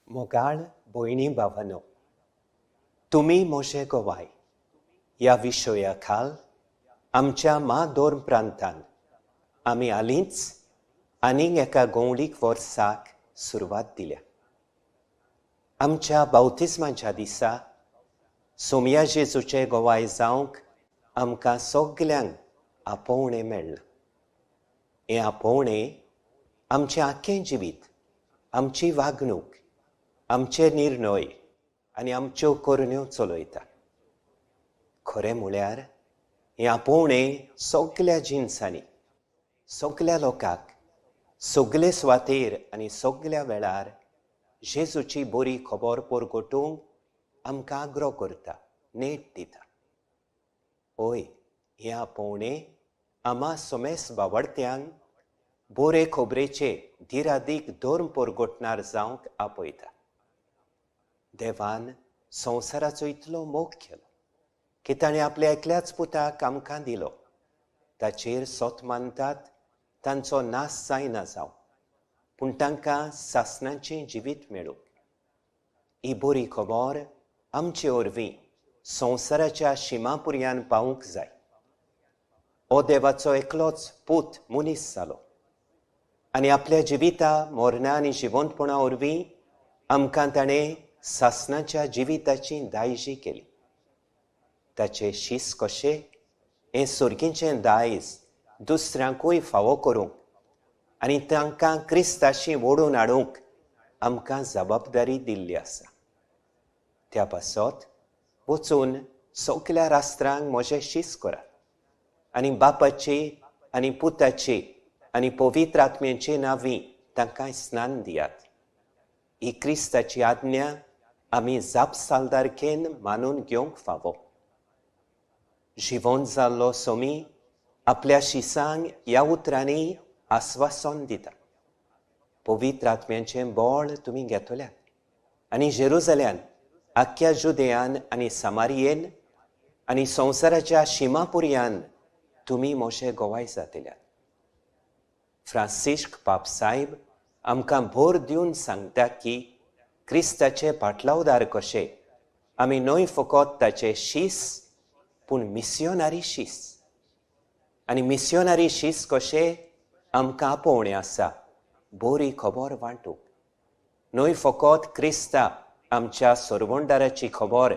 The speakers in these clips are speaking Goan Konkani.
मोगाळ भयणी भावानो, तुमी म्हजे गवाय ह्या विशया खाल आमच्या मादोर्म प्रांतान आमी हालींच आनीक एका गोंवळीक वर्साक सुरवात दिल्या. आमच्या बावतिस्माच्या दिसा सोमया जेजूचे गवाय जावंक आमकां सगल्यांक आपोवणें मेळ्ळां. हें आपोवणें आमचें आख्खें जिवीत, आमची वागणूक, आमचे निर्णय आनी आमच्यो करण्यो चलयता. खरें म्हळ्यार हें आपोवणें सगल्या जिनसांनी, सगल्या लोकांक, सगले सुवातेर आनी सगल्या वेळार जेजूची बरी खबर परगटूंक आमकां आग्रो करता, नेट दिता. हय, हें आपोवणें आमा सोमेस बावडत्यांक बरे खबरेचे दिरादीक धर्म परगटणार जावंक आपयता. देवान संवसाराचो इतलो मोग केलो की ताणें आपल्या एकल्याच पुताक आमकां दिलो. ताचेर सोत मानतात तांचो नाश जायना जावं, पूण तांकां सासणाचें जिवीत मेळूंक. ही बरी खबर आमचे वरवीं संवसाराच्या शिमापुरयान पावूंक जाय. हो देवाचो एकलोच पूत मनीस जालो आनी आपल्या जिविता मरणा आनी जिवंतपणा वरवीं आमकां ताणें सासणाच्या जिविताची दायजी केली. ताचे शीस कशे हें सर्गीचें दायज दुसऱ्यांकूय फावो करूंक आनी तांकां क्रिस्ताशी ओडून हाडूंक आमकां जबाबदारी दिल्ली आसा. त्या पासत वचून सगल्या राष्ट्रांक म्हजें शीस करात आनी बापाचे आनी पुताचे आनी पवित्र आत्म्याचे नांवी तांकां स्नान दियात. ही क्रिस्ताची आज्ञा आमी जापसालदारकेन मानून घेवंक फावो. जिवंत जाल्लो सोमी आपल्या शिसांक ह्या उतरांनी आस्वासन दिता. पवित्र आत्म्याचें बळ तुमी घेतल्यात आनी जेरुजल्यान, आख्ख्या जुदयान आनी सामारियेन आनी संवसाराच्या शिमापुरयान तुमी म्हजे गवाय जातल्यात. फ्रांसिश्क पाप साहेब आमकां भर दिवन सांगता की क्रिस्ताचे पाटलावदार कशे आमी न्हय फकत ताचे शीस पूण मिसियोनारी शीस, आनी मिसियोनारी शीस कशे आमकां आपोवणें आसा बरी खबर वांटूंक. न्हय फकत क्रिस्ता आमच्या सरवणदाराची खबर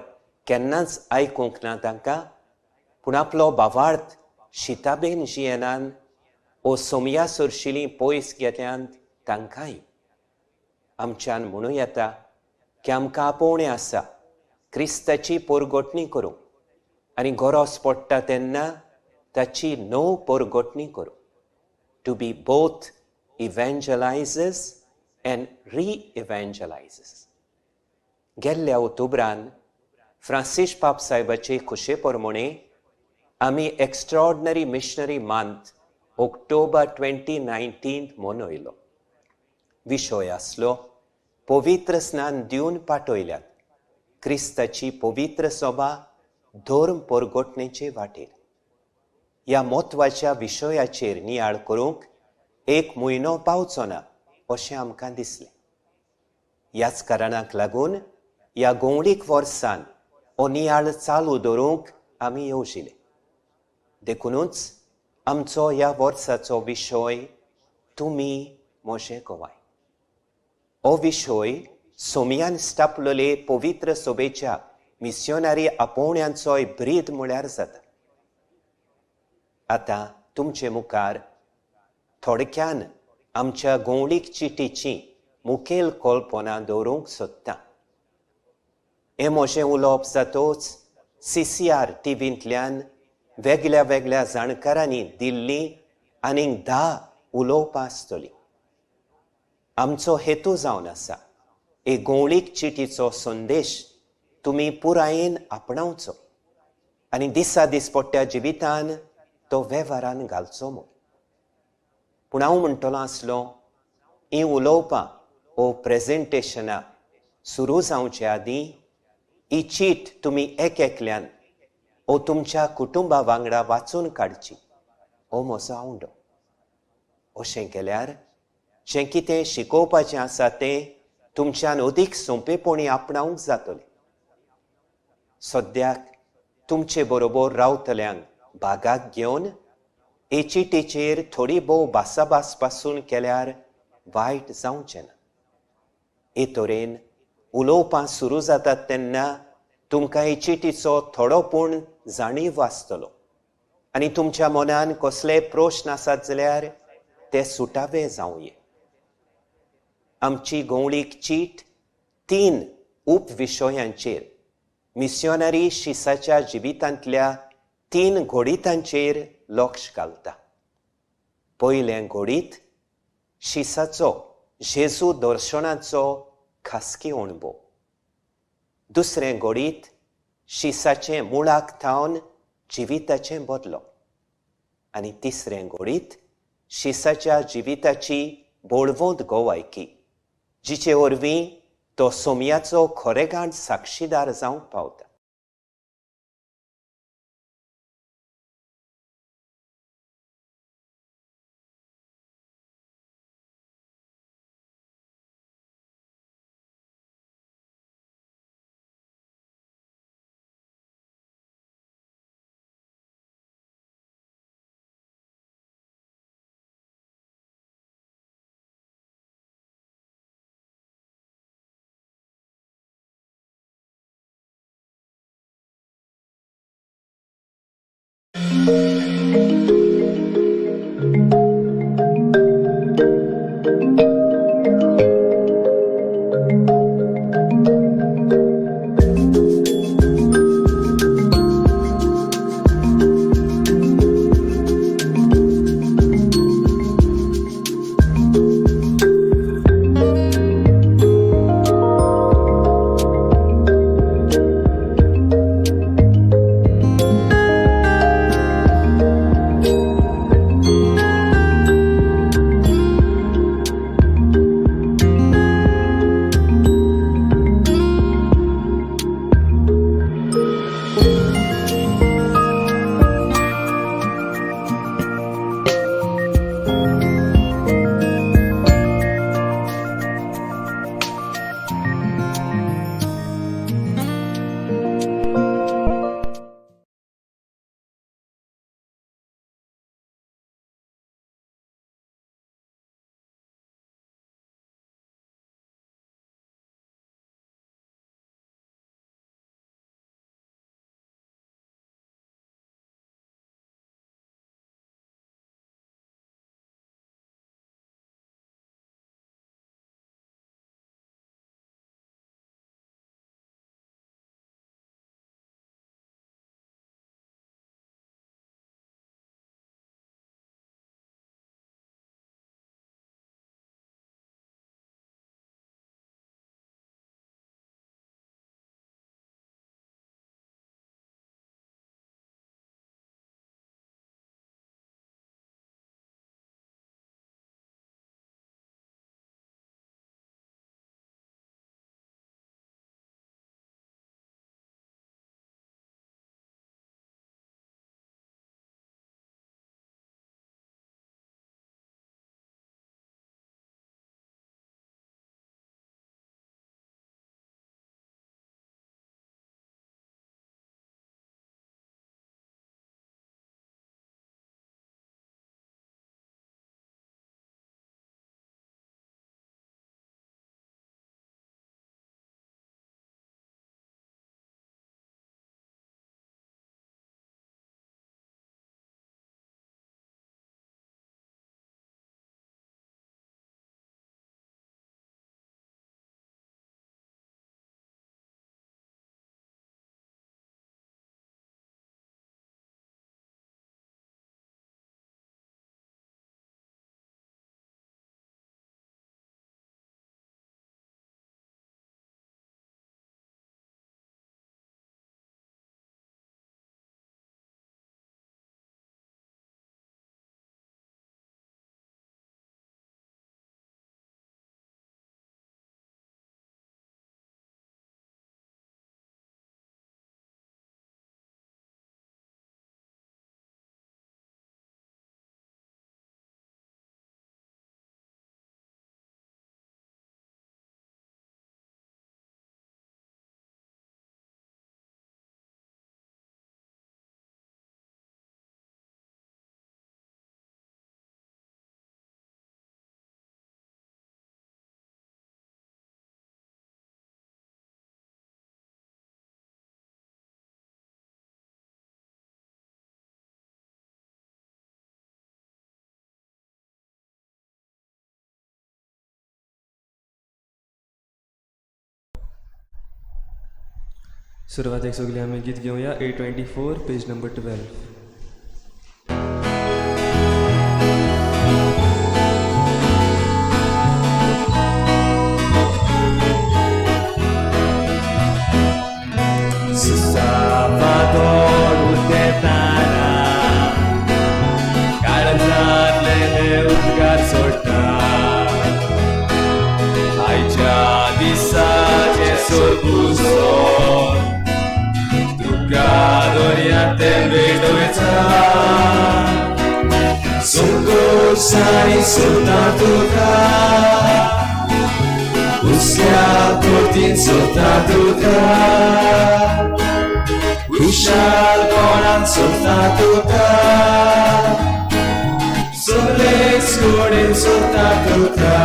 केन्नाच आयकूंक ना तांकां, पूण आपलो भावार्थ शिताबेन जियेनान ओ सोमया सरशिलीं पयस गेल्यान तांकांय. आमच्यान म्हणूं येता की आमकां आपोवणें आसा क्रिस्ताची पोरगोटणी करूंक आनी गरज पडटा तेन्ना ताची नव पोरगोटणी करूंक. To be both evangelizers and re-evangelizers. गेल्ल्या ऑक्टोबरान फ्रांसीस पाप साहेबाचे खुशे प्रमाणे आमी एक्स्ट्रॉर्डनरी मिशनरी मंथ ऑक्टोबर 2019 मनयलो. विशय आसलो पवित्र स्नान दिवन पाठयल्यात क्रिस्ताची पवित्र सभा धर्म परगटणेचे वाटेर. ह्या म्हत्वाच्या विशयाचेर नियाळ करूंक एक म्हयनो पावचो ना अशें आमकां दिसलें. ह्याच कारणाक लागून ह्या गोंवळीक वर्सान हो नियाळ चालू दवरूंक आमी येवजिले. देखुनूच आमचो ह्या वर्साचो विशय तुमी म्हजे गवाय. हो विशय सोमयान स्थापलेले पवित्र सभेच्या मिसियोनारी आपोवण्यांचोय ब्रीद म्हळ्यार जाता. आतां तुमचे मुखार थोडक्यान आमच्या गोंवळीक चिटीची मुखेल कल्पना दवरूंक सोदता. हें म्हजें उलोवप जातोच CCR टिवींतल्यान वेगळ्या वेगळ्या जाणकारांनी दिल्ली आनीक 10 उलोवपां आसतलीं. आमचो हेतू जावन आसा एक गोंवळीक चिटीचो संदेश तुमी पुरायेन आपणावचो आनी दिसा दिसपट्ट्या जिवितान तो वेव्हारान घालचो म्हूण. पूण हांव म्हणटलो आसलो हीं उलोवपां ओ प्रेजेंटेशनां सुरू जावचे आदीं ही चीट तुमी एक एकल्यान ओ तुमच्या कुटुंबा वांगडा वाचून काडची हो म्हजो आवंडो. अशें केल्यार जें कितें शिकोवपाचें आसा तें तुमच्यान अदीक सोंपेपणी आपणावंक जातलें. सद्याक तुमचे बरोबर रावतल्यांक भागाक घेवन हे चिटीचेर थोडी भोव भासाभास पासून केल्यार वायट जावचें ना. हे तरेन उलोवपां सुरू जातात तेन्ना तुमकां हे चिटीचो थोडो पूण जाणीव आसतलो आनी तुमच्या मनान कसले प्रश्न आसात जाल्यार ते सुटावे जावंये. आमची गवळीक चीट 3 उपविशयांचेर मिस्योनरी शिसाच्या जिवितांतल्या 3 घडितांचेर लक्ष घालता. पयलें घडीत शिसाचो जेजू दर्शनाचो खासगी अणभव. दुसरें घडीत शिसाचें मुळाक थावन जिविताचें बदलो आनी तिसरें घडीत शिसाच्या जिविताची बळवंत गोवायकी जिचे वरवीं तो सोमयाचो खरेगांठ साक्षीदार जावंक पावता. सुरवातेक सगळीं आमी गीत घेवया 824 पेज नंबर 12. Salvador उदेताना काळजांतले हे उद्गार सोडटा आयच्या दिसाचे सोबूसो तुका दर्या ते भेटोवचा संतोषानी सोदता तुका हुस्क्या कोर्तीन सोदता तुका विशालपणान सोदता तुका सगळेच कडेन सोदता तुका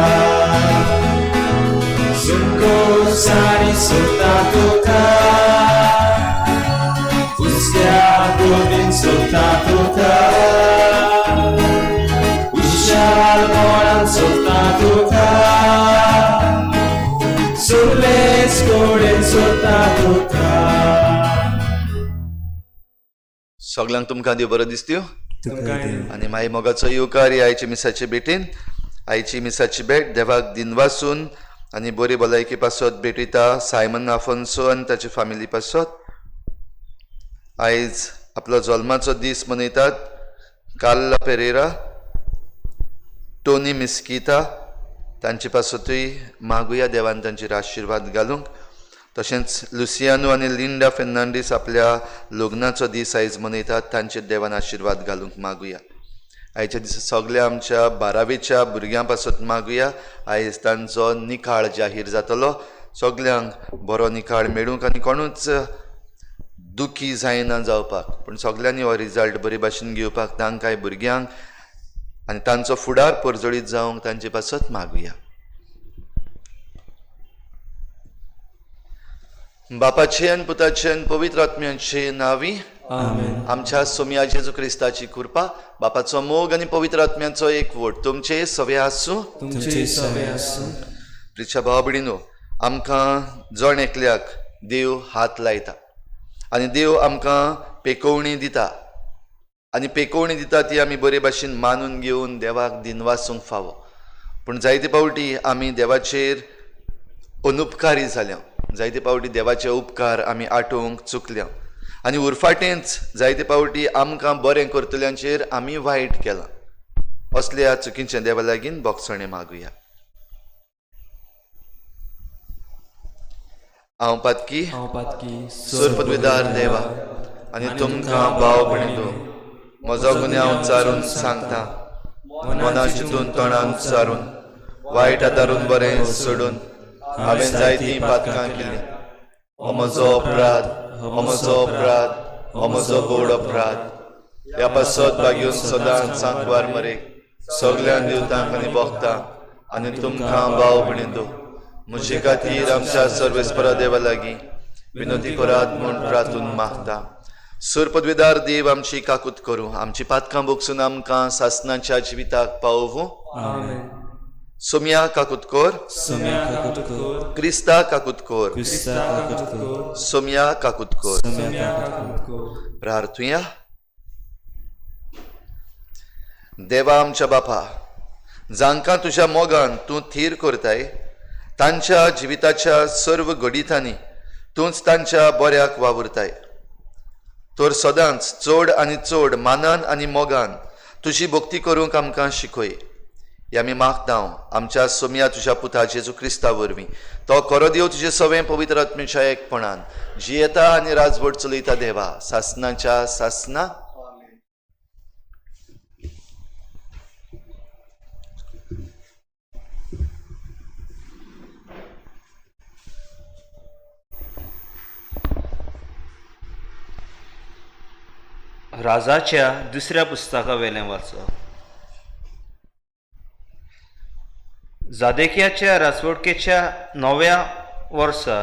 संतोषानी सोदता तुका हुस्क्या कोर्तीन सोदता तुका विशालपणान सोदता तुका सगळेच कडेन सोदता तुका. सगल्यांक तुमकां देव बरो दिसत्यो तुमकांय आनी मागीर मोगाचो येवकार ही आयची मिसाचे भेटीन. आयची मिसाची भेट देवाक दिनवासून आनी बरी भलायकी पासत भेटयता सायमन आफोन्सो आनी ताचे फामिली पासत. आयज आपलो जल्माचो दीस मनयतात कार्ला पेरेरा, टोनी मिस्किता, तांचे पासतूय मागुया देवान तांचेर आशिर्वाद घालूंक. तशेंच लुसियानो आनी लिंडा फेर्नांडीस आपल्या लग्नाचो दीस आयज मनयतात, तांचेर देवान आशिर्वाद घालूंक मागुया. आयच्या दिसा सगल्या आमच्या बारावेच्या भुरग्यां पासत मागुया. आयज तांचो निकाळ जाहीर जातलो, सगल्यांक बरो निकाळ मेळूंक आनी कोणूच दुखी जायना जावपाक, पूण सगल्यांनी हो रिजल्ट बरे भाशेन घेवपाक तांकांय भुरग्यांक आनी तांचो फुडार परजळीत जावंक तांचे पासत मागुया. बापाचे आनी पुताचे आनी पवित्र आत्म्याचे नांवी आमेन. आमच्या सोमया जेजू क्रिस्ताची कृपा, बापाचो मोग आनी पवित्र आत्म्याचो एकवट तुमचे सवे आसूं. तुमचे सवे आसूं. प्रिच्या भाव भयणीनो, आमकां जण एकल्याक देव हात लायता आनी देव आमकां पेकोवणी दिता आनी पेकोवणी दिता ती आमी बरे भाशेन मानून घेवन देवाक दिनवासूंक फावो. पूण जायते फावटी आमी देवाचेर अनुपकारी जाल्या, जायते फावटी देवाचे उपकार आमी आठोवंक चुकल्या आनी उरफाटेंच जायते फावटी आमकां बरें करतल्यांचेर आमी वायट केलां. असल्या चुकीचें देवा लागीं बोगसणें मागुया. हांव पातकी सोरपदवीदार देवा आनी तुमकां भाव भयणीनो म्हजो गुन्यांव चारून सांगता, मना चिंतून तोंडान चारून वायट आदारून बरें सोडून हांवें जायतीं पातकां केलीं. हो म्हजो अपराध, हो म्हजो अपराध, हो म्हजो गोड अपराध. ह्या पासत बागेवन सदांच सांकवार मरेक सगळ्या दिवतांक आनी भोगतांक आनी तुमकां भाव भयणीनो म्हजे खातीर आमच्या सर्वेस्परा देवा लागीं विनोदी करात म्हूण प्रार्थून मागता. सुर पदवीदार देव आमची काकूत करूं, आमची पातकां बोगसून आमकां सासनाच्या जिविताक पावोवूं. सोम्या काकूत कर, क्रिस्ता काकूत कर, सोम्या काकूत कर. प्रार्थुया. देवा आमच्या बापा, जांकां तुज्या मोगान तूं थीर करताय तांच्या जिविताच्या सर्व घडितांनी तूंच तांच्या बऱ्याक वावुरताय. तर सदांच चड आनी चड मानान आनी मोगान तुजी भक्ती करूंक आमकां शिकय. हे आमी मागता आमच्या सोम्या तुज्या पुता जेजू क्रिस्ता वरवीं. तो खरो देव तुजे सवें पवित्र आत्म्याच्या एकपणान जियेता आनी राजवट चलयता देवा सासनाच्या सासना. राजाच्या दुसऱ्या पुस्तका वेलें वाचप. जादेकियाच्या राजवटकेच्या 9व्या वर्सा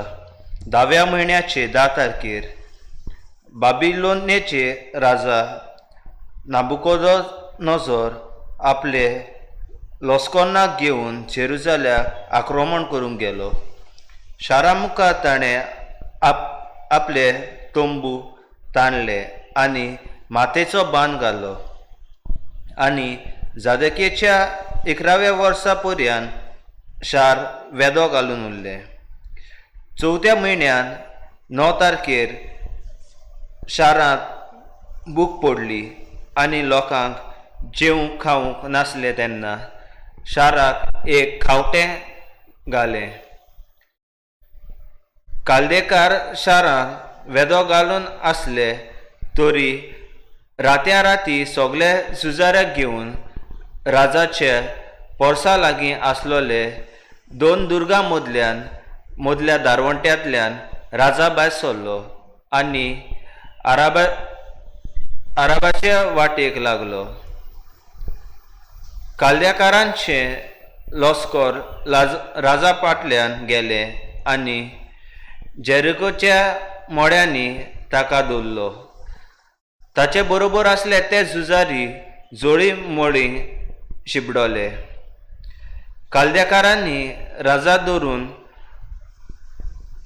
10व्या म्हयन्याचे 10 तारखेर बाबिलोनेचे राजा नाबुकोदोनोझोर आपले लॉस्कोनाक घेवन जेरुजाल्याक आक्रमण करूंक गेलो. शारा मुखार ताणें आपले तंबू ताणले आनी मातेचो बांद घालो आनी जादकेच्या 11व्या वर्सा पर्यान शार वेदो घालून उरलें. 4थ्या म्हयन्यान 9 तारखेर शारांत भूक पडली आनी लोकांक जेवंक खावंक नासलें. तेन्ना शाराक एक खावटें घालें. कालदेकार शारांत वेदो घालून आसले तरी रातया राती सगळे झुजाऱ्याक घेवन राजाचे पोरसा लागीं आसलोले 2 दुर्गां मदल्यान मदल्या दारवंट्यांतल्यान राजा भायर सरलो आनी आराबाचे वाटेक लागलो. कालद्याकारांचे लश्कर राजा फाटल्यान गेले आनी जेरिकोच्या मोड्यांनी ताका दवरलो. ताचे बरोबर आसले ते झुजारी जोळी मोळी शिपडले. कालद्याकारांनी राजा धरून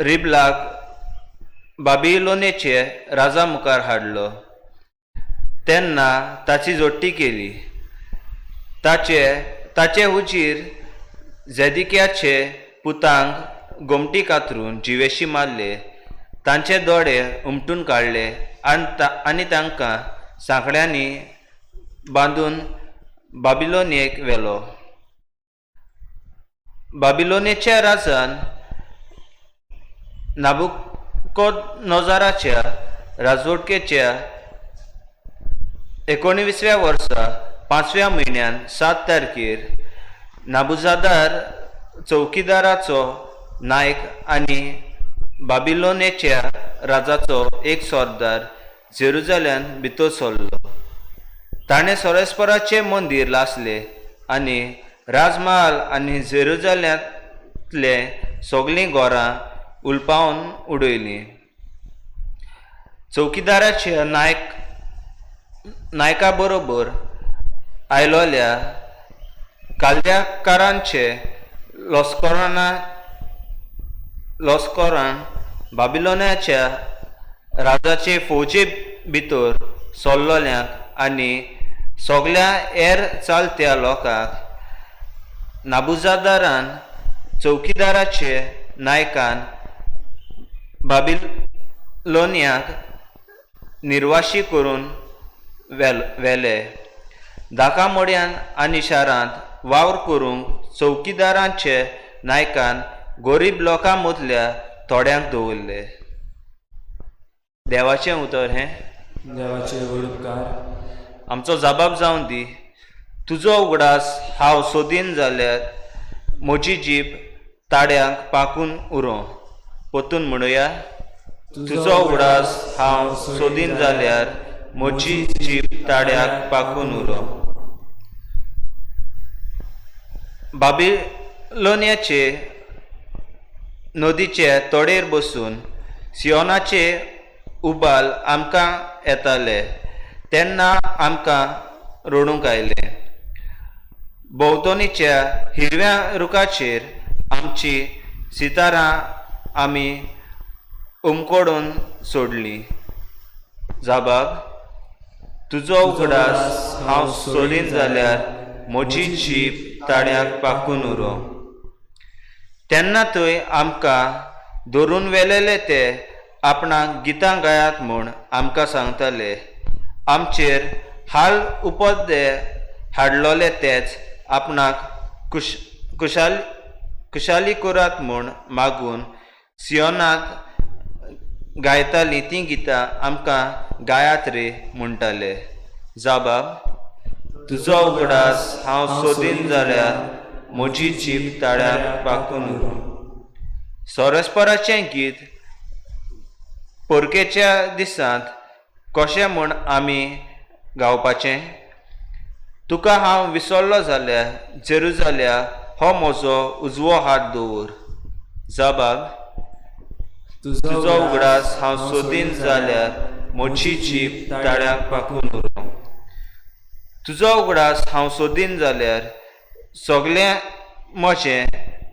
रिबलाक बाबिलोनेचे राजा मुखार हाडलो. तेन्ना ताची जोडटी केली. ताचे हुजीर जेदिक्याचे पुतांक गोमटी कातरून जिवेशी मारले, तांचे दोळे उमटून काडले आनी तांकां सांकड्यांनी बांदून बाबिलोनेक व्हेलो. बाबिलोनेच्या राजान नाबुकोदनोझराच्या राजवटकेच्या 19व्या वर्सा 5व्या म्हयन्यान 7 तारखेर नाबुजादार चौकीदाराचो नायक आनी बाबिलोनेच्या राजाचो एक सरदार जेरुजाल्यान भितर सरलो. ताणें सोरेस्पराचें मंदीर लासलें आनी राजमहाल आनी जेरुजाल्यांतले सगळीं घरां उलपावन उडयलीं. चौकीदाराच्या नायका बरोबर आयलोल्या कालद्याकारांचे लश्करान बाबिलोनाच्या राजाचे फौजे भितर सरलोल्यांक आनी सगळ्या हेर चालत्या लोकांक नाबुजादारान चौकीदाराचे नायकान बाबिलोनियाक निर्वाशी करून व्हेले. धाका मोड्यान आनी शारांत वावर करूंक चौकीदारांचे नायकान गरीब लोकां मदल्या थोड्यांक दवरले. देवाचें उतर हें. देवाचे व्हड उपकार. आमचो जबाब जावन दी. तुजो उगडास हांव सोदीन जाल्यार म्हजी जीब ताड्यांक पाकून उरो. परतून म्हणुया. तुजो उगडास हांव सोदीन जाल्यार म्हजी जीब ताड्याक पाकून उरो. बाबिलोनियाचे नदीचे तोडेर बसून सियोनाचे उबाल आमकां येताले तेन्ना आमकां रडूंक आयलें. भोंवतणीच्या हिरव्या रुखाचेर आमची सितारां आमी उमकोडून सोडली. जाबाब, तुजो उगडास हांव सोदीन जाल्यार म्हजी जीब ताड्याक पाकून उरो. तेन्ना थंय आमकां धरून व्हेलेले ते आपणाक गितां गायात म्हूण आमकां सांगताले. आमचेर हाल उपद्दे हाडलोले तेच आपणाक खुशाली करात म्हूण मागून सियोनांत गायतालीं तीं गितां आमकां गायात रे म्हणटाले. जाबाब, तुजो उगडास हांव सोदीन जाल्यार म्हजी जीब ताळ्याक पाकून उरो. सोरस्पराचें गीत परकेच्या दिसांत कशें म्हूण आमी गावपाचें? तुका हांव विसरलो जाल्यार जेरुजाल्या हो म्हजो उजवो हात दवर. जाबाब, तुजो उगडास हांव सोदीन जाल्यार म्हजी जीब ताळ्याक पाकून उरो. तुजो उगडास हांव सोदीन जाल्यार सगळें म्हजें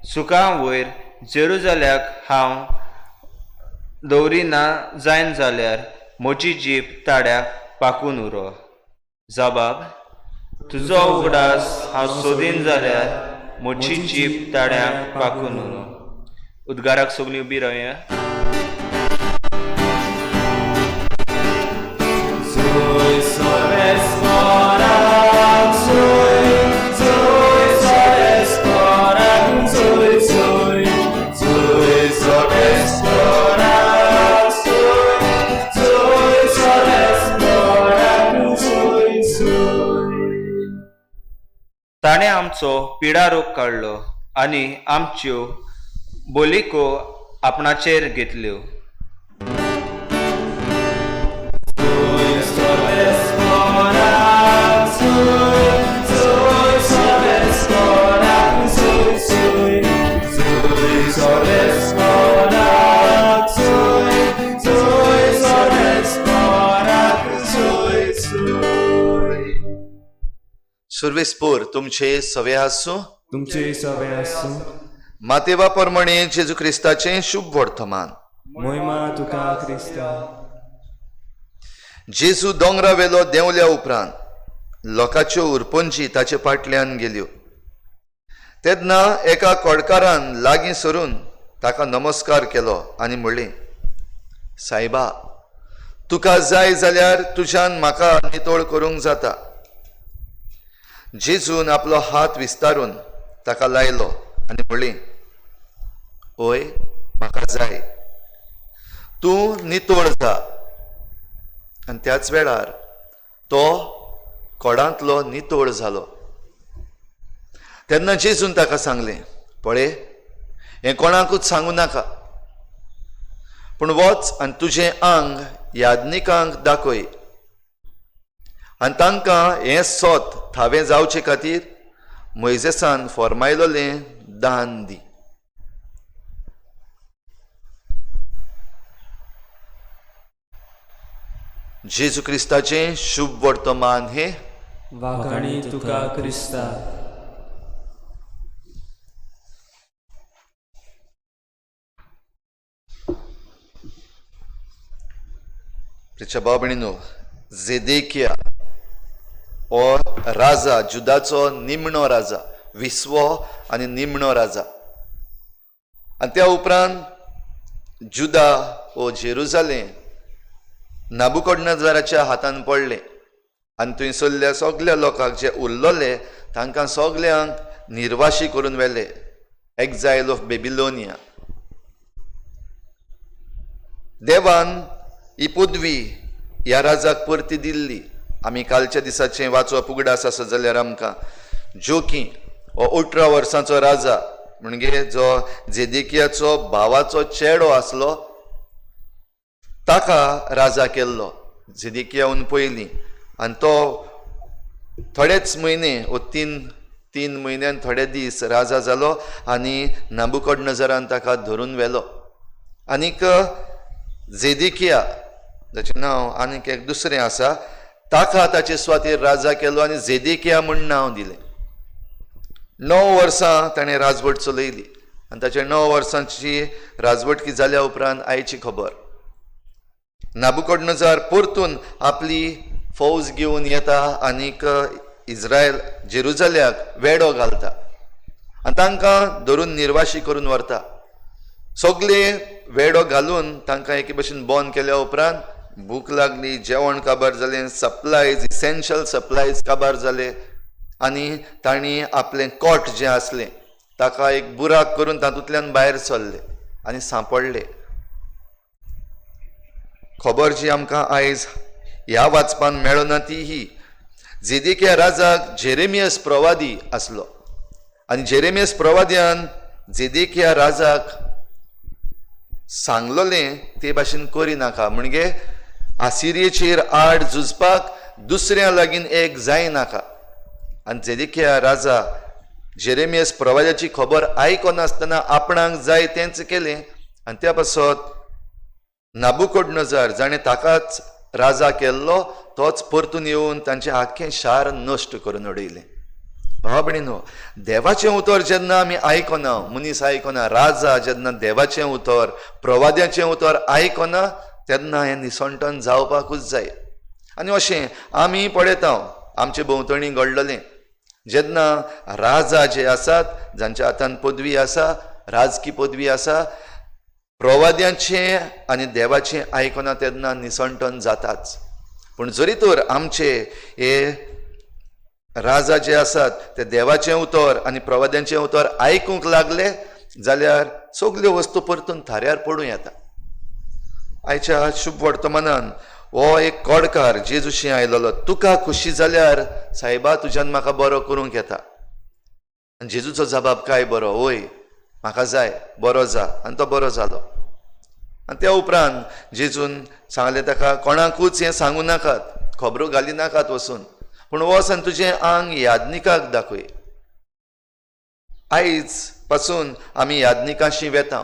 सुखा वयर जेरुजाल्याक हांव दवरिना जायन जाल्यार म्हजी जीब ताड्याक पाकून उरो. जबाब, तुजो उगडास हांव सोदीन जाल्यार म्हजी जीब ताड्याक पाकून उरो. उद्गाराक सगळीं उबी रावया. ताणें आमचो पिडारोग काडलो आनी आमच्यो बोलिको आपणाचेर घेतल्यो. सुर्वेस्पोर तुमचे सवे आसूं. तुमचे सवे आसूं. मातेवा प्रमाणे जेजू क्रिस्ताचें शुभ वर्तमान. मोहिमा तुका क्रिस्ता. जेजू दोंगरा वेलो देंवल्या उपरांत लोकांच्यो उरपंजी ताचे फाटल्यान गेल्यो. तेन्ना एका कोडकारान लागीं सरून ताका नमस्कार केलो आनी म्हणलें, सायबा, तुका जाय जाल्यार तुज्यान म्हाका नितळ करूंक जाता. जेजून आपलो हात विस्तारून ताका लायलो आनी म्हणलें, ओय, म्हाका जाय, तूं नितळ जा. आनी त्याच वेळार तो कोडांतलो नितळ जालो. तेन्ना जेजून ताका सांगलें, पळय, हें कोणाकूच सांगू नाका, पूण वच आनी तुजें आंग याज्ञिकांक दाखय आनी तांकां हें सोत थावें जावचे खातीर मोयजेसान फॉर्मायलोलें दान दी. जेजू क्रिस्ताचें शुभ वर्तमान हें. वाखाणी तुका क्रिस्ता. प्रिच्या भाव भयणीनो, जेदेकिया हो राजा, जुदाचो निमणो राजा, विसवो आनी निमणो राजा. आनी त्या उपरांत जुदा वो जेरुजालेम नाबुकोडनजाराच्या हातान पडलें आनी थंयसरल्या सगल्या लोकांक जे उरलोले तांकां सगल्यांक निर्वाशी करून व्हेले, एक्झायल ऑफ बेबिलोनिया. देवान ही पदवी ह्या राजाक परती दिल्ली. आमी कालच्या दिसाचें वाचप उगडास आसा जाल्यार आमकां जोकी हो 18 वर्सांचो राजा, म्हणजे जो जेदेकियाचो भावाचो चेडो आसलो, ताका राजा केल्लो जेदेकियाहून पयलीं. आनी तो थोडेच म्हयने वो तीन म्हयन्यान थोडे दीस राजा जालो आनी नाबुकोडनजरान ताका धरून व्हेलो. आनीक जेदेकिया जाचें नांव आनीक एक दुसरें आसा, ताका ताचे सुवातेर राजा केलो आनी जेदेकिया म्हूण नांव दिलें. 9 वर्सां ताणें राजवट चलयली आनी ताच्या 9 वर्सांची राजवटकी जाल्या उपरांत आयची खबर, नाबुकोडनजार परतून आपली फौज घेवन येता आनीक इज्रायल जेरुजाल्याक वेडो घालता आनी तांकां धरून निर्वाशी करून व्हरता. सगळे वेडो घालून तांकां एके भशेन बंद केल्या उपरांत भूक लागली, जेवण काबार जालें, सप्लायज, इसेन्शियल सप्लायज काबार जाले आनी तांणी आपलें कोट जें आसलें ताका एक बुराक करून तातूंतल्यान भायर सरले आनी सांपडले. खबर जी आमकां आयज ह्या वाचपान मेळना ती ही, जेदेकिया राजाक जेरेमियस प्रवादी आसलो आनी जेरेमियस प्रवाद्यान जेदेकिया राजाक सांगलोलें ते भाशेन करिनाका, म्हणजे आसिरियेचेर आड झुजपाक दुसऱ्या लागीं एक जायनाका. आनी जेदेकिया राजा जेरेमियस प्रवाद्याची खबर आयकनासतना आपणाक जाय तेंच केलें आनी त्या पासत नाबुकोडनजार जाणें ताकाच राजा केल्लो तोच परतून येवन तांचें आख्खें शार नश्ट करून उडयलें. भावा भयणीनो, देवाचें उतर जेन्ना आमी आयकना, मनीस आयकना, राजा जेन्ना देवाचें उतर प्रवाद्याचें उतर आयकना तेन्ना हें निसणटन जावपाकूच जाय. आनी अशें आमी पळयता आमचे भोंवतणी घडलेलें, जेन्ना राजा जे आसात जांच्या हातान पदवी आसा, राजकी पदवी आसा, प्रवाद्यांचें आनी देवाचें आयकना तेन्ना निसणटन जाताच. पूण जरी तर आमचे हे राजा जे आसात ते देवाचें उतर आनी प्रवाद्यांचें उतर आयकूंक लागले जाल्यार सगल्यो वस्तू परतून थाऱ्यार पडूं येता. आयच्या शुभ वर्तमानान हो एक कोडकार जेजूशी आयलेलो, तुका खुशी जाल्यार सायबा तुज्यान म्हाका बरो करूंक येता. आनी जेजूचो जबाब काय बरो, वय म्हाका जाय, बरो जा. आनी तो बरो जालो. आनी त्या उपरांत जेजून सांगलें ताका, कोणाकूच हें सांगू नाकात, खबरो घाली नाकात वचून, पूण वच आनी तुजें आंग याज्ञिकाक दाखय. आयज पासून आमी याज्ञिकाशी वेता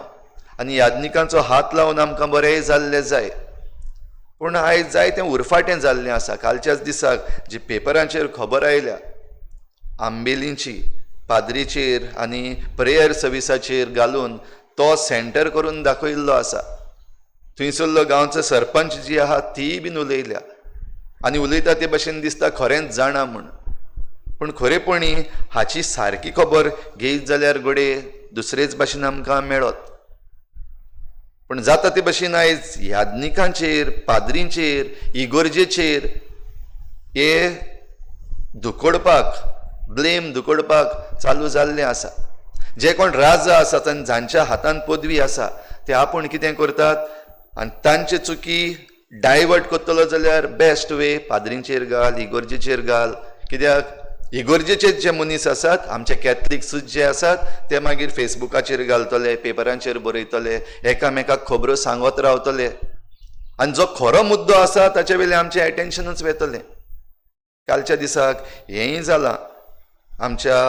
आनी याज्ञिकांचो हात लावन आमकां बरें जाल्लें जाय. पूण आयज जाय तें उरफाटें जाल्लें आसा. कालच्याच दिसाक जी पेपरांचेर खबर आयल्या आंबेलींची पाद्रीचेर आनी प्रेयर सर्विसाचेर घालून तो सेंटर करून दाखयल्लो आसा. थंयसरलो गांवचो सरपंच जी आहा तीय बीन उलयल्या आनी उलयता ते भशेन दिसता खरेंच जाणा म्हूण. पूण खरेपणी हाची सारकी खबर घेयत जाल्यार घडये दुसरेच भाशेन आमकां मेळत. पूण जाता ते भशेन आयज याज्ञिकांचेर, पाद्रींचेर, इगोर्जेचेर हे दुखोडपाक, ब्लेम दुखोडपाक चालू जाल्लें आसा. जे कोण राजा आसात आनी जांच्या हातान पदवी आसा ते आपूण कितें करतात आनी तांचे चुकी डायवर्ट करतलो जाल्यार बेस्ट वे पाद्रींचेर घाल, इगोर्जेचेर घाल. कित्याक इगोर्जेचे जे मनीस आसात, आमचे कॅथलिक्सूच जे आसात ते मागीर फेसबुकाचेर घालतले, पेपरांचेर बरयतले, एकामेकाक खबरो सांगत रावतले आनी जो खरो मुद्दो आसा ताचे वयलें आमचें एटेन्शनूच वेतलें. कालच्या दिसाक हेंय जालां, आमच्या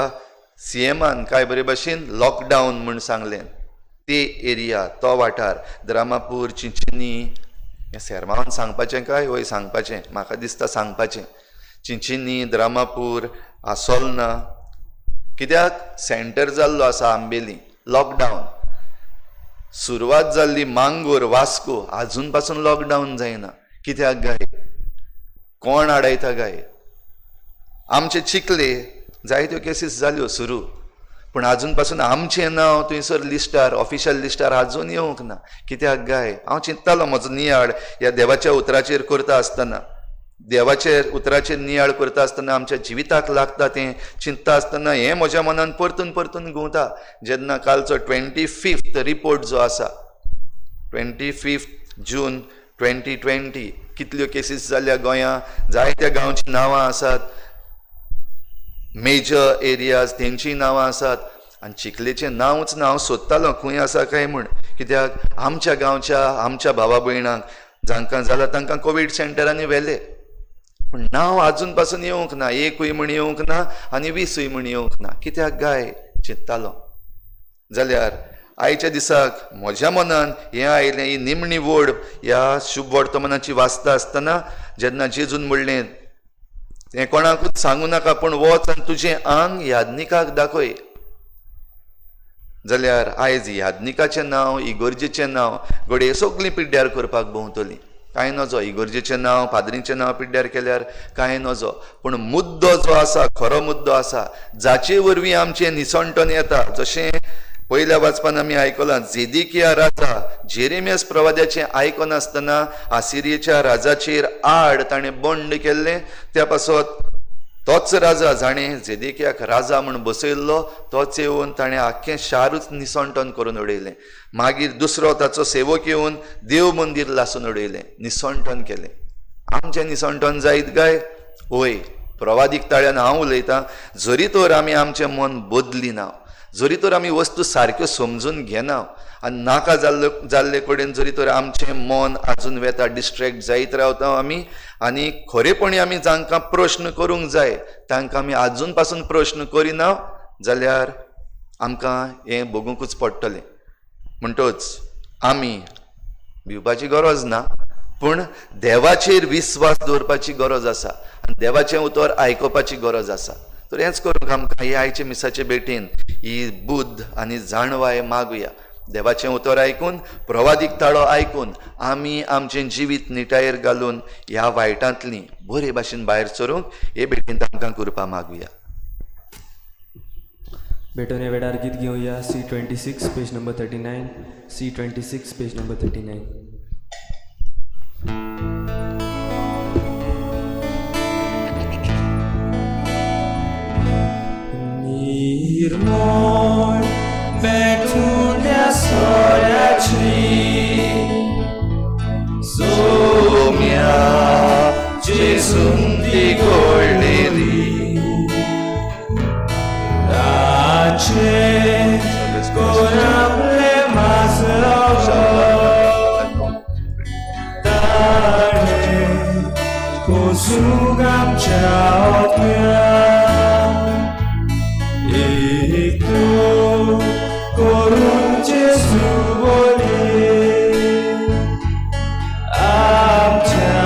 सीएमान काय बरे भशेन लॉकडावन म्हूण सांगलें. ते एरिया, तो वाठार द्रामापूर, चिंचिनी, हें सेरमांवान सांगपाचें काय? वय सांगपाचें, म्हाका दिसता सांगपाचें. चिंचिनी, द्रामापूर, आसोलना, कित्याक सेंटर जाल्लो आसा आंबेली. लॉकडावन सुरवात जाल्ली मांगोर, वास्को, आजून पासून लॉकडावन जायना. कित्याक गाय? कोण आडायता गाय? आमचे चिखले जायत्यो केसीस जाल्यो सुरू, पूण आजून पासून आमचें नांव थंयसर लिस्टार, ऑफिशियल लिस्टार आजून येवंक ना. कित्याक गाय? हांव चिंततालो म्हजो नियाळ ह्या देवाच्या उतराचेर करता आसतना, देवाचेर उतराचेर नियाळ करता आसतना, आमच्या जिविताक लागता तें चिंतता आसतना हें म्हज्या मनान परतून परतून घुंवता. जेन्ना कालचो 25th report जो आसा, 25 जून 2020, कितल्यो केसीस जाल्या गोंया, जायत्या गांवचीं नांवां आसात, मेजर एरियाज तेंचीं नांवां आसात आनी चिखलेचें नांवच ना. हांव सोदतालो खंय आसा काय म्हूण, कित्याक आमच्या गांवच्या आमच्या भावा भयणांक जांकां जालां तांकां कोवीड सेंटरांनी व्हेले, पूण नांव आजून पासून येवंक ना. 1 म्हूण येवंक ना आनी 20 म्हूण येवंक ना. कित्याक गाय? चिंततालो. जाल्यार आयच्या दिसाक म्हज्या मनान हें आयलें, ही निमणी वड ह्या शुभ वर्तमानाची वाचता आसतना जेन्ना जेजून म्हणलें, तें कोणाकूच सांगू नाका, पूण वच आनी तुजें आंग याज्ञिकाक दाखय. जाल्यार आयज याज्ञिकाचें नांव, इगोर्जेचें नांव घडये सगळीं पिड्ड्यार करपाक भोंवतलीं. कांय नजो, इगोर्जेचें नांव, पाद्रींचें नांव पिड्ड्यार केल्यार कांय नजो, पूण मुद्दो जो आसा, खरो मुद्दो आसा, जाचे वरवीं आमचें निसणटन येता. जशें पयल्या वाचपान आमी आयकलां, जेदिकिया राजा जेरेमियास प्रवाद्याचें आयकनासतना आसिरियेच्या राजाचेर आड ताणें बंड केल्लें. त्या पासत तोच राजा जाणें जेदिकियाक राजा म्हूण बसयल्लो तोच येवन ताणें आख्खें शारूच निसणटन करून उडयलें. मागीर दुसरो ताचो सेवक येवन देव मंदीर लासून उडयलें, निसणटन केलें. आमचें निसणटन जायत काय? वय, प्रवादीक ताळ्यान हांव उलयतां, जरी तर आमी आमचें मन बदली ना, जरी तर आमी वस्तू सारक्यो समजून घेना आनी नाका जाल्ले कडेन जरी तर आमचें मन आजून वेता, डिस्ट्रेक्ट जायत रावता आमी, आनी खरेपणी आमी जांकां प्रश्न करूंक जाय तांकां आमी आजून पासून प्रश्न करिना जाल्यार आमकां हें भोगूंकूच पडटलें. म्हणटच आमी भिवपाची गरज ना, पूण देवाचेर विस्वास दवरपाची गरज आसा आनी देवाचें उतर आयकुपाची गरज आसा. तर हेंच करूंक आमकां हे आयचे मिसाचे भेटीन ही बुद्ध आनी जाणवाय मागुया. देवाचें उतर आयकून, प्रवादीक ताळो आयकून आमी आमचें जिवीत निटायेर घालून ह्या वायटांतली बरे भाशेन भायर सरूंक हे भेटींत आमकां कृपा मागुया. भेटवणे वेळार गीत घेवया C26 page number 39, C26 page number 39. निर्मळ बेठुल्या सोऱ्याची सोम्या जेजून ती गोडलेली ताचे कोरापले मासरो ताणे कोसूंक आमच्या ओत्म्या एक तूं करून जेजू बोली आमच्या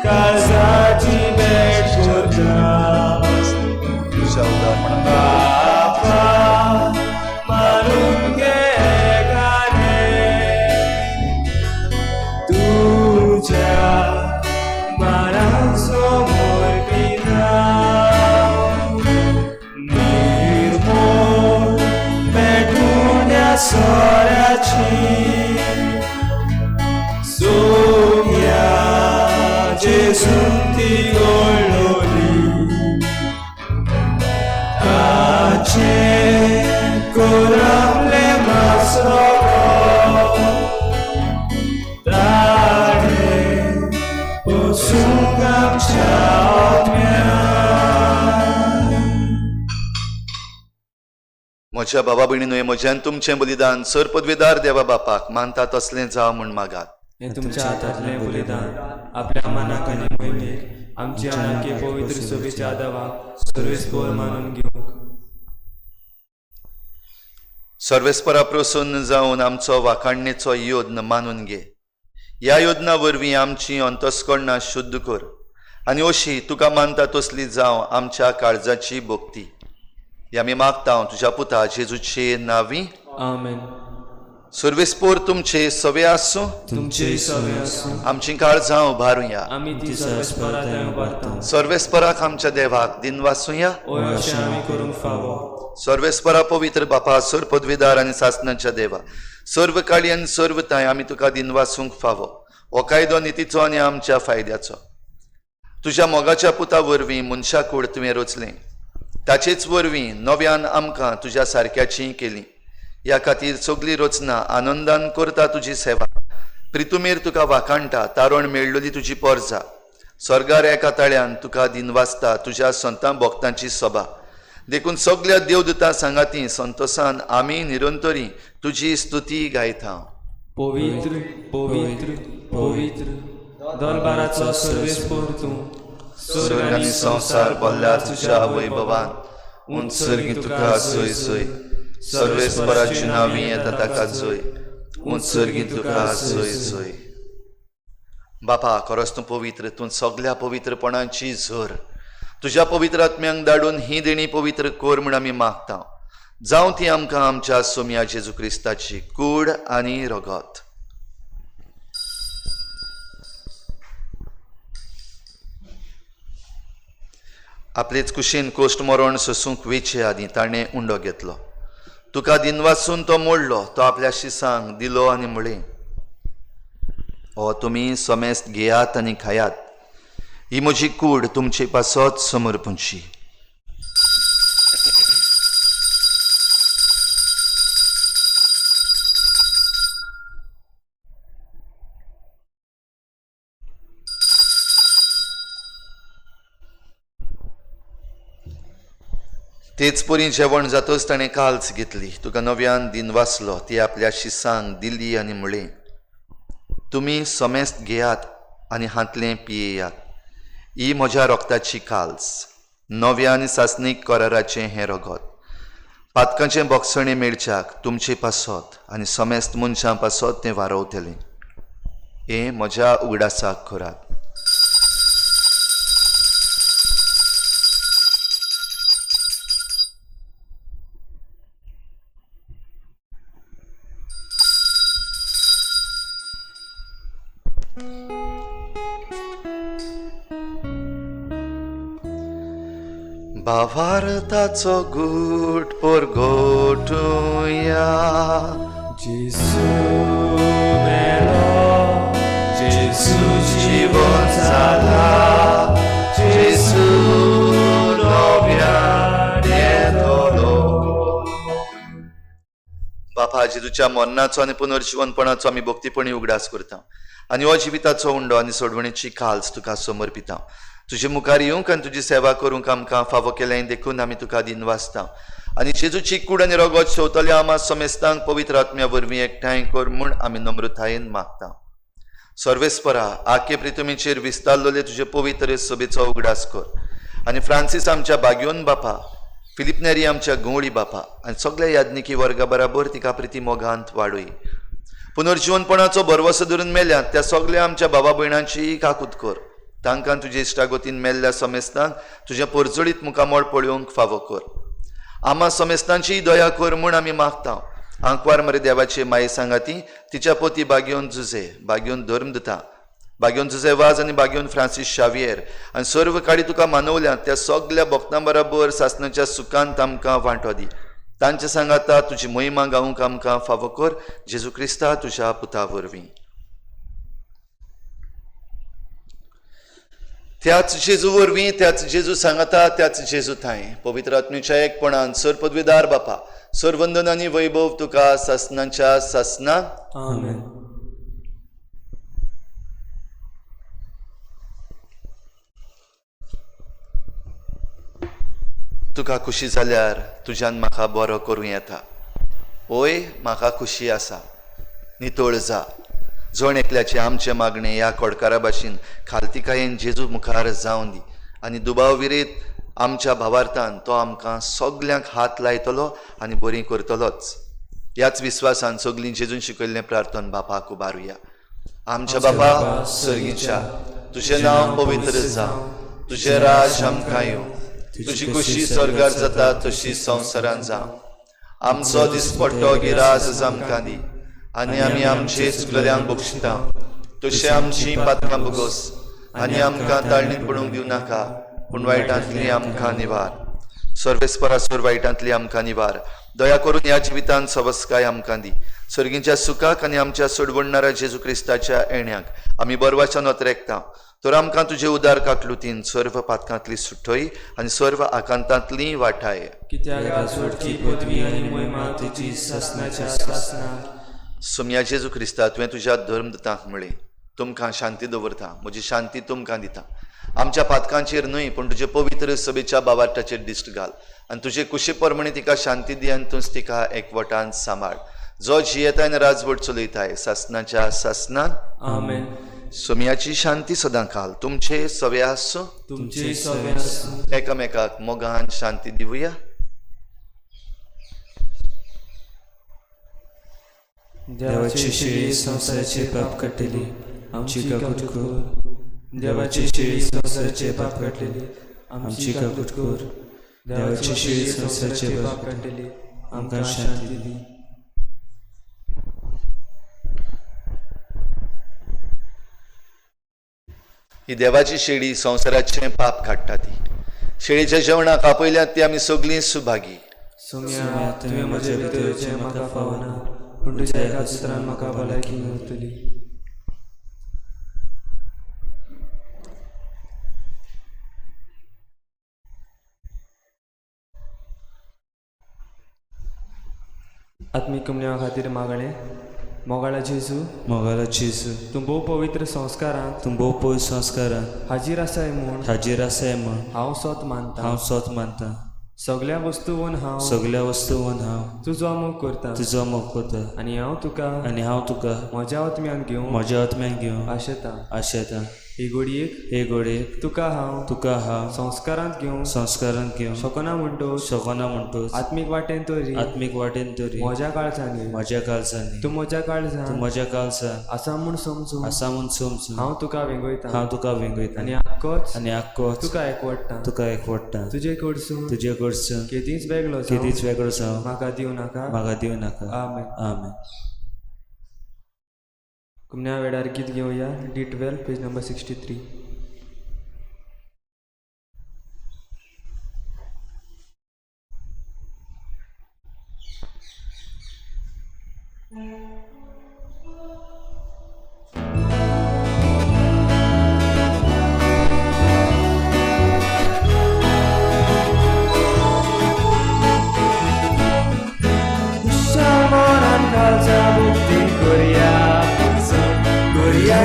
काळजाची भेट करता. बापा मारून घे गाणे तुझ्या मानाचो मोरपिना निर्मोळ पेटून्या सोऱ्याची सोम्या जेजून ती गोडलोली ताचे कोरापले मासरो ताणे पोसूंक आमच्या आत्म्या. म्हज्या बाबा भयणीनो, हें म्हज्यान तुमचें बलिदान सर पदवेदार देवा बापाक मानता तसलें जावं म्हूण मागात. हें तुमच्या हातांतलें बलिदान आपल्या मनाक आनी मोहिमेक आमची आनाके पवित्र सभेच्या आदावाक सर्वेस्पोर मानून घेवंक. सर्वेस्परा प्रसन्न जावन आमचो वाखाणणेचो योद्न मानून घे. ह्या योजना वरवीं आमची अंतस्करणां शुद्ध कर आनी अशी तुका मानता तसली जावं आमच्या काळजाची भक्ती. ही आमी मागता तुज्या पुता जेजूचे नांवी. आमेन. सर्वेस्पोर तुमचे सवे आसूं. तुमचेय सवे आसूं. आमची काळजां उबारुया. आमी ती सर्वेस्परा थंय उबारता. सर्वेस्पराक आमच्या देवाक दिनवासुया. ओय अशें आमी करूंक फावो. सर्वेस्परा पवित्र बापा, सर्व पदवीदार आनी सासनाच्या देवा, सर्व काळी आनी सर्व ताय आमी तुका दिनवासूंक फावो. हो कायदो नितीचो आनी आमच्या फायद्याचो. तुज्या मोगाच्या पुता वरवीं मनशा कूड तुवें रचलें, ताचेच वरवीं नव्यान आमकां तुज्या सारक्याची केली. ह्या खातीर सगली रचना आनंदान करता तुजी सेवा. प्रितुमेर तुका वाखाणटा, तारण मेळ्ळली तुजी पोरजा. स्वर्गार एका ताळ्यान तुका दिनवासता तुज्या संतां भक्तांची सभा. देखून सगल्या देवदूतां सांगाती संतोसान आमी निरंतरी तुजी स्तुती गायता. पवित्र पवित्र पवित्र दरबाराचो सर्वेस्पोर तूं. स्वर्ग आनी संवसार भरल्या तुज्या वैभवान. उंच सर्गी तुका जय जय. सर्वेस्पराची नांवी येता ताका जय. उंच सर्गी तुका जय जय. बापा, खरोच तूं पवित्र, तूं सगल्या पवित्रपणाची झर. तुज्या पवित्र आत्म्यांक धाडून ही देणी पवित्र कर म्हूण आमी मागता. जावं ती आमकां आमच्या सोम्या जेजू क्रिस्ताची कूड आनी रगत. आपलेच कुशीन कोश्ट मरण सोसूंक वेचे आदीं ताणें उंडो घेतलो. तुका दिनवासून तो मोडलो, तो आपल्या शिसांक दिलो आनी म्हळें, हो तुमी समेस्त घेयात आनी खायात, ही म्हजी कूड तुमचे पासत समर्पणची. तेच परी जेवण जातच ताणें काल्स घेतली, तुका नव्यान दिनवासलो, ती आपल्या शिसांक दिली आनी म्हळें, तुमी समेस्त घेयात आनी हांतलें पियेयात, ही म्हज्या रोगताची काल्स, नव्या आनी सासणीक कराराचें हें रगत. पातकांचें बोगसणें मेळच्याक तुमचे पासत आनी समेस्त मनशां पासत तें वारवतलें. हें म्हज्या उगडासाक करात. भावार्थाचो गूट परगटुया. जेजू मेलो, जेजू जीवन जाला, जेजू नव्यान येतलो. बापा, जेजूच्या मरणाचो आनी पुनर्जिवनपणाचो आमी भक्तीपणी उगडास करता आनी हो जिविताचो उंडो आनी सोडवणेची खाल्स तुका समर्पिता. तुजे मुखार येवंक आनी तुजी सेवा करूंक आमकां फावो केलें देखून आमी तुका दिनवासता. आनी जेजूची कूड आनी रगत शेवतल्या आमा समेस्तांक पवित्र आत्म्या वरवीं एकठांय कर म्हूण आमी नम्रतायेन मागता. सर्वेस्परा, आखे प्रितुमीचेर विस्तारलेले तुजे पवित्र सभेचो उगडास कर आनी फ्रांसीस आमच्या बाग्योन बापा, फिलीप नेरी आमच्या गवळी बापा आनी सगल्या याज्ञिकी वर्गा बराबर तिका प्रिती मोगांत वाडय. पुनर्जिवनपणाचो भरवसो धरून मेल्यात त्या सगल्या आमच्या बाबा भयणांची काकूत कर. तांकां तुजे इश्टागतीन मेल्ल्या समेस्तांक तुजें परजळीत मुखामळ पळोवंक फावो कर. आमा समेस्तांची दया कर म्हूण आमी मागता. आंकवार मरे देवाचे माये सांगाती तिच्या पोती बागेवन जुजे, बागेवन धर्म दिता, बागेवन जुजे वाज आनी बागेवन फ्रांसीस शावियर आनी सर्व काडी तुका मानवल्या त्या सगल्या भक्तां बराबर सासणाच्या सुखांत आमकां वांटो दी. तांचे सांगाता तुजी महिमा गावंक आमकां फावो कर, जेजू क्रिस्ता तुज्या पुता वरवीं. त्याच जेजू वरवीं, त्याच जेजू सांगाता, त्याच जेजू थांय पवित्र आत्म्याच्या एकपणान सर पदवीदार बापा, सरवंदन आनी वैभव तुका सासणाच्या सासना. आमेन. तुका खुशी जाल्यार तुज्यान म्हाका बरो करूं येता. ओय, म्हाका खुशी आसा, नितळ जा. जण एकल्याचें आमचें मागणें ह्या कोडकारा भाशेन खालतिकायेन जेजू मुखार जावन दी आनी दुबाव विरेत आमच्या भावार्थान तो आमकां सगल्यांक हात लायतलो आनी बरी करतलोच. ह्याच विस्वासान सगलीं जेजून शिकयल्लें प्रार्थन बापाक उबारुया. आमच्या बापा सर्गीच्या, तुजें नांव पवित्र जावं, तुजें राज आमकां येवं, तुजी खुशी स्वर्गार जाता तशी संवसारान जावं. आमचो दिसपट्टो गिरास आमकां दी आनी आमी आमचे चुकलेल्यांक बक्षिता तशें आमची पात्रां भोगोस आनी आमकां ताळणीत पडूंक दिवं नाका, पूण वायटांतली आमकां निवार. सर्वेस्परा सर वायटांतली आमकां निवार. दया करून ह्या जिवितांत सवस्काय आमकां दी. सर्गीच्या सुखाक आनी आमच्या सोडवणणारा जेजू क्रिस्ताच्या येण्याक आमी बरवाच्या नोतरेकता. तर आमकां तुजे उदार काकलुतीन सर्व पातकांतली सुटय आनी सर्व आकांतांतली वाठाय. कित्याक सोडची पदवी आनी महिमा तुजी सासणाच्या सासणाक. सोम्या जेजू क्रिस्ता, तुवें तुज्या धर्मदूतांक म्हळें, तुमकां शांती दवरता, म्हजी शांती तुमकां दिता. आमच्या पातकांचेर न्हय पूण तुजे पवित्र सभेच्या बावार्टाचेर दिश्ट घाल आनी तुजे कुशी प्रमाणे तिका शांती दी आनी तूंच तिका एकवटान सांबाळ. जो जियेताय आनी राजवट चलयताय सासणाच्या सासणान. आमेन. सोम्याची शांती सदां काल तुमचे सवे आसूं, तुमचे सवे आसूं. एकामेकाक मोगान शांती दिवया. देवाची शेळी संवसाराचे पाप काडटली, आमची काकूट कर. देवाची शेळी संवसाराचे पाप काडटली, आमची काकूट कर. देवाची शेळी संवसाराचे पाप काडटली, आमकां शांती दी. ही देवाची शेळी संवसाराचें पाप काडटा. ती शेळीच्या जेवणाक आपयल्यात ती आमी सगळीं सुभागी. सोम्या, तुवें म्हजे भितर येवचें म्हाका फावना, पूण तुज्या एका सुत्रान म्हाका भलायकी मेळटली. आत्मीक कमण्या खातीर मागणें. मोगाळा जेजू, मोगाळा जेजू, तूं भोव पवित्र संस्कारांत, तूं भोव पवित्र संस्कारांत हाजीर आसाय म्हूण, हाजीर आसाय म्हूण हांव सोत मानता, हांव सोत मानता. सगल्या वस्तूवन हांव, सगल्या वस्तूवन हांव तुजो मोग करता, तुजो मोग करता. आनी हांव तुका, आनी हांव तुका म्हज्या आत्म्यान घेवन, म्हज्या आत्म्यान घेवन आशेता, आशेता. ही घडयेक, हे घडयेक तुका हांव, तुका हांव संस्कारांत घेवन, संस्कारांत घेवन शकना म्हणटोच, शकना म्हणटोच, आत्मीक वाटेन तरी, आत्मीक वाटेन तरी म्हज्या काळजांनी, म्हज्या काळजांनी, तूं म्हज्या काळजांत, तूं म्हज्या काळजांत आसा म्हूण समजून, आसा म्हूण समजून हांव तुका वेंगयता, हांव तुका वेंगयता. आनी आक्कोच, आनी आक्कोच तुका एकवटता, तुका एकवटता. तुजे कडसून, तुजे कडसून केदींच वेगळो जावं, केदींच वेगळो जावं म्हाका दिवं नाका, म्हाका दिवं नाका. आमेन. आमेन. कुमण्या वेळार गीत घेवया. D12 page number 63.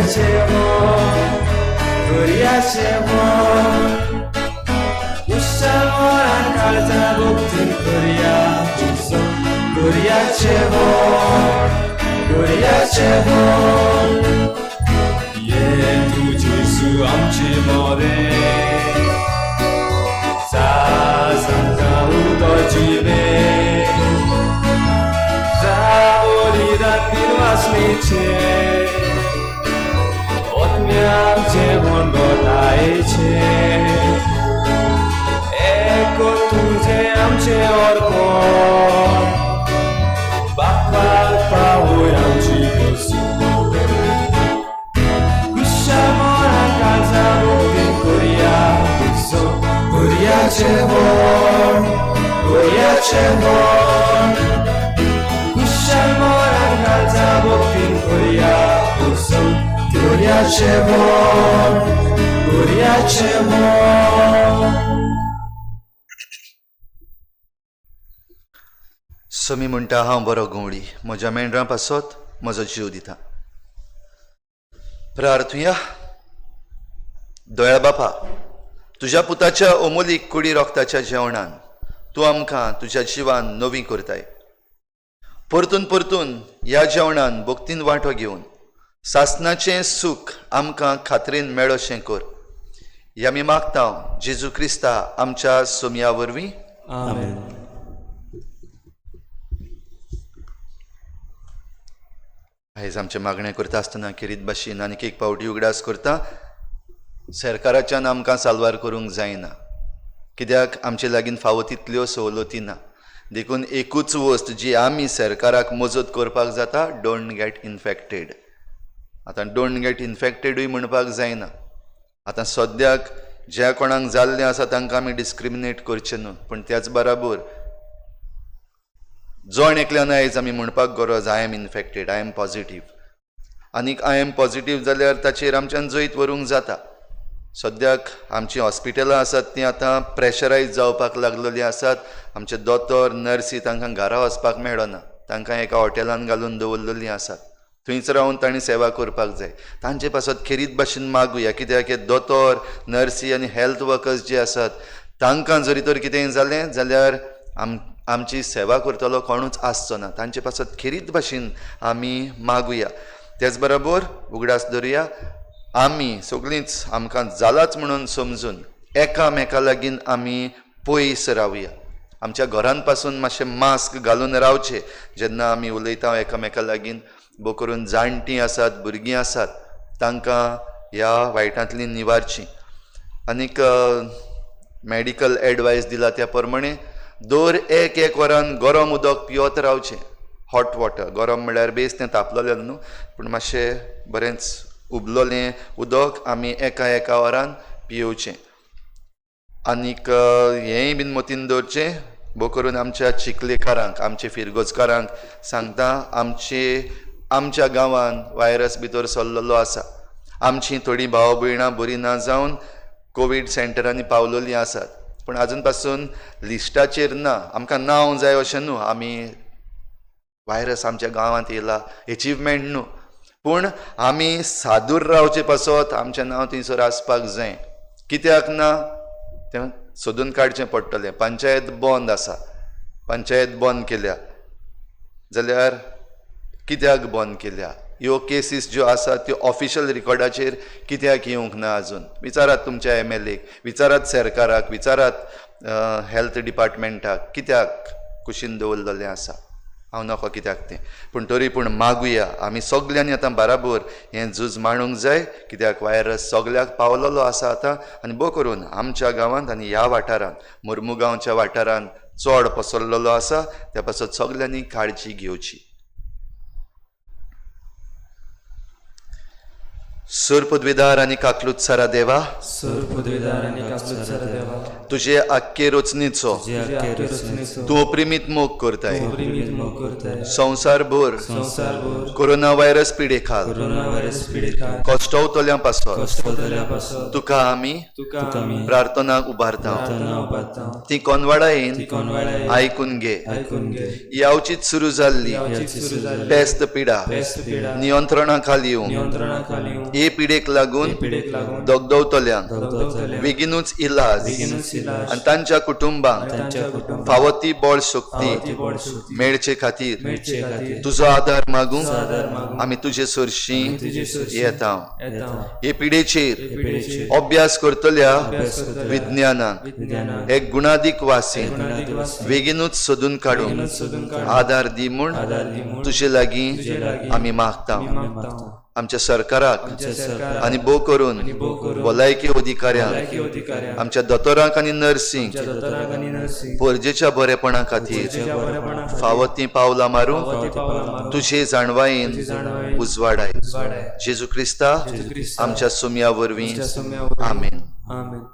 जेवण, करुया जेवण. कुशाल काळजा भक्तीन करुया उत्सव, करुया जेवण, करुया जेवण. ये तूं जेजू आमचे मदें, आमकां उदक जिवें, जा बलिदान निर्वासणेचें, आत्म्याक जेवण गोठायेचें. एक तुजें आमचें अर्पण, बापाक पावय आमची वस्तू. कुशाल काळजा भक्तीन करुया उत्सव, करुया जेवण, करुया जेवण. कुशाल काळजा भक्तीन करुया उत्सव, करुया जेवण, करुया जेवण. समी म्हणटा, हांव बरो गवळी, म्हज्या मेंढरां पासत म्हजो जीव दिता. प्रार्थुया. दयाळ बापा, तुज्या पुताच्या अमोलीक कुडी रोगताच्या जेवणान तूं आमकां तुज्या जिवान नवी करताय. परतून परतून ह्या जेवणान भक्तीन वांटो घेवन सासनाचें सूख आमकां खात्रीन मेळोशें कर. हें आमी मागता जेजू क्रिस्ता आमच्या सोमया वरवीं. आमेन. आयज आमचें मागणें करता आसतना खेरीत भाशेन आनीक एक पावटी उगडास करता, सरकाराच्यान आमकां साल्वार करूंक जायना, कित्याक आमचे लागीं फावो तितल्यो सवलती ना. देखून एकूच वस्त जी आमी सरकाराक मजत करपाक जाता, don't get infected. आतां don't get इन्फेक्टेडूय म्हणपाक जायना. आतां सद्याक ज्या कोणाक जाल्लें आसा तांकां आमी डिस्क्रिमिनेट करचें न्हू, पूण त्याच बराबर जण एकल्यान आयज आमी म्हणपाक गरज, I am infected, I am positive. आनीक I am positive जाल्यार ताचेर आमच्यान जैत व्हरूंक जाता. सद्याक आमचीं हॉस्पिटलां आसात तीं आतां प्रेशरायज जावपाक लागलेलीं आसात. आमचे दोतोर नर्सी तांकां घरा वचपाक मेळना, तांकां एका हॉटेलान घालून दवरलेलीं आसात, थंयच रावन तांणी सेवा करपाक जाय. तांचे पासत खेरीत भाशेन मागुया, कित्याक हे दोतोर नर्सी आनी हेल्थ वर्कर्स जे आसात तांकां जरी तर कितेंय जालें जाल्यार आमची सेवा करतलो कोणूच आसचो ना. तांचे पासत खेरीत भाशेन आमी मागुया. त्याच बरोबर उगडास दवरुया, आमी सगळींच आमकां जालाच म्हणून समजून एकामेका लागीं आमी पयस रावया. आमच्या घरान पासून मातशें मास्क घालून रावचें जेन्ना आमी उलयता एकामेका लागीं. भोव करून जाणटीं आसात, भुरगीं आसात, तांकां ह्या वायटांतली निवारचीं. आनीक मॅडिकल एडवायस दिला त्या प्रमाणे दर एक एक वरान गरम उदक पिवत रावचें, हॉट वॉटर. गरम म्हळ्यार बेस तें तापलेलें न्हू, पूण मातशें बरेंच उबलोलें उदक आमी एका एका वरान पियोवचें. आनीक हेंय बीन मतीन दवरचें, भोव करून आमच्या चिखलेकारांक, आमचे फिरगोजकारांक सांगता, आमच्या गांवान वायरस भितर सरलेलो आसा. आमची थोडीं भाव भयणां बरीं ना जावन कोवीड सेंटरांनी पावलेलीं आसात, पूण आजून पासून लिस्टाचेर ना. आमकां नांव जाय अशें न्हू, आमी वायरस आमच्या गांवांत येयला एचिवमेंट न्हू, पूण आमी सादूर रावचे पासत आमचें नांव थंयसर आसपाक जाय. कित्याक ना तें सोदून काडचें पडटलें. पंचायत बंद आसा, पंचायत बंद केल्या जाल्यार कित्याक बंद केल्या, ह्यो केसीस ज्यो आसात त्यो ऑफिशियल रिकॉर्डाचेर कित्याक येवंक ना आजून. विचारात तुमच्या एम एल एक, विचारात सरकाराक, विचारात हेल्थ डिपार्टमेंटाक, कित्याक कुशीन दवरलेलें आसा. हांव नको कित्याक तें, पूण तरी पूण मागुया आमी सगल्यांनी आतां बराबर हें झूज मांडूंक जाय, कित्याक वायरस सगल्याक पावलेलो आसा आतां. आनी भोव करून आमच्या गांवांत आनी ह्या वाठारांत, मुर्मुगांवच्या वाठारांत चड पसरलेलो आसा. त्या पासत सगल्यांनी काळजी घेवची. सर पदवेदार आनी काकलूत सारा देवा, सर पदवेदार आनी काकलूत सारा देवा, तुजे आख्खे रचणेचो तूं अपरिमीत मोग करताय. संवसारभर कोरोना व्हायरस पिडेखाल कश्टवतल्यां पासत तुका आमी प्रार्थनाक उबारता. ती कोनवाडायेन आयकून घे. यावचीच सुरू जाल्ली पेस्त पिडा नियंत्रणा खाली येवंक हे पिडेक लागून पिडेक लागून दगदवतल्यांक दगदवतल्यांक बेगीनूच इलाज बेगीनूच इलाज आनी तांच्या कुटुंबांक तांच्या कुटुंबाक फावो ती बळ शक्ती फावो ती बळ शक्ती मेळचे खातीर मेळचे खातीर तुजो आदार मागूंक आदार मागूंक आमी तुजे सरशी तुजे सरशीं येता. येता. हे पिडेचेर पिडेचेर अभ्यास करतल्या अभ्यास करतल्या विज्ञानाक विज्ञानाक एक गुणादीक वासी गुणादीक वासी बेगीनूच सोदून काडूंक बेगीनूच सोदून काडूंक आदार दी म्हूण आदार दी म्हूण तुजे लागीं तुजे लागीं आमी मागता. आमी मागता. आमच्या सरकाराक आमच्या सरकाराक आनी भोव करून आनी भोव करून भलायकी अधिकाऱ्यांक, भलायकी अधिकाऱ्यांक, आमच्या दोतोरांक आनी नर्सींक आमच्या दोतोरांक आनी नर्सींक गरजेच्या बरेपणा खातीर तुज्या बरेपणा खातीर फावो तीं पावलां मारूंक फावो ती पावलां मारूंक तुजे जाणवायेन तुजे जाणवायेन उजवाडाय. उजवाडाय. जेजू क्रिस्ता जेजू क्रिस्ता आमच्या सुमया वरवीं. आमच्या सुम्या वरवीं. आमेन. आमेन.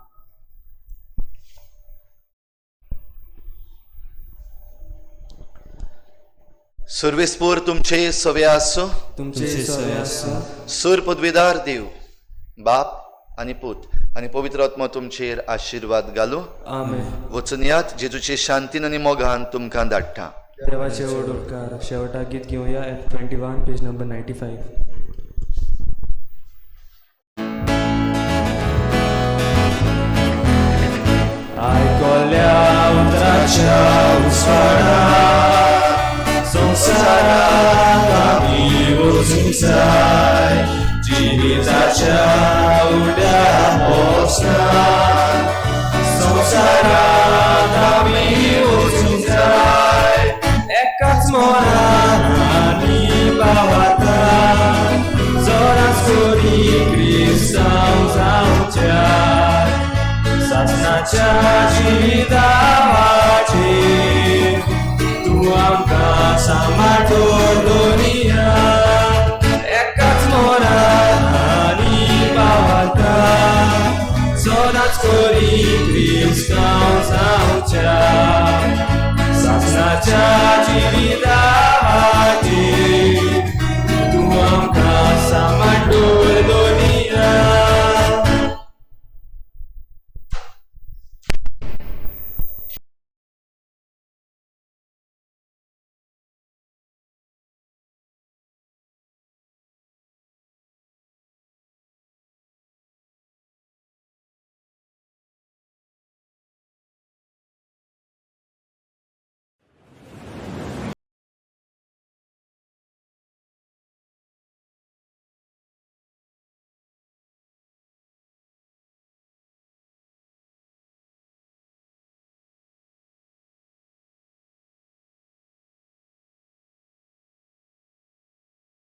सुर्वेस्पूर तुमचे सवे आसूं. तुमचे सवे आसूं. सूर पदवीदार देव बाप आनी पूत आनी पवित्र आत्मो तुमचेर आशिर्वाद घालूं. आमेन. वचून यात जेजूचे शांतीन आनी मोगान तुमकां धाडटा. देवाचे व्हड उपकार. शेवटाक गीत घेवया F 21 page number 95. आयकोल्या उतराच्या उजवाडा संवसारात आमी वचूंक जाय, जिविताच्या उड्या पोसनात संवसारात आमी वचूंक जाय, एकाच मनान आनी भावार्थान जोरात करी क्रिस्तांव जावच्या सासनाच्या जिविता वाटेर तूं आमकां सांबाळ दोनिया, एकाच मनान आनी भावार्थान सदांच करी क्रिस्तांव जावच्या सासनाच्या जिविता.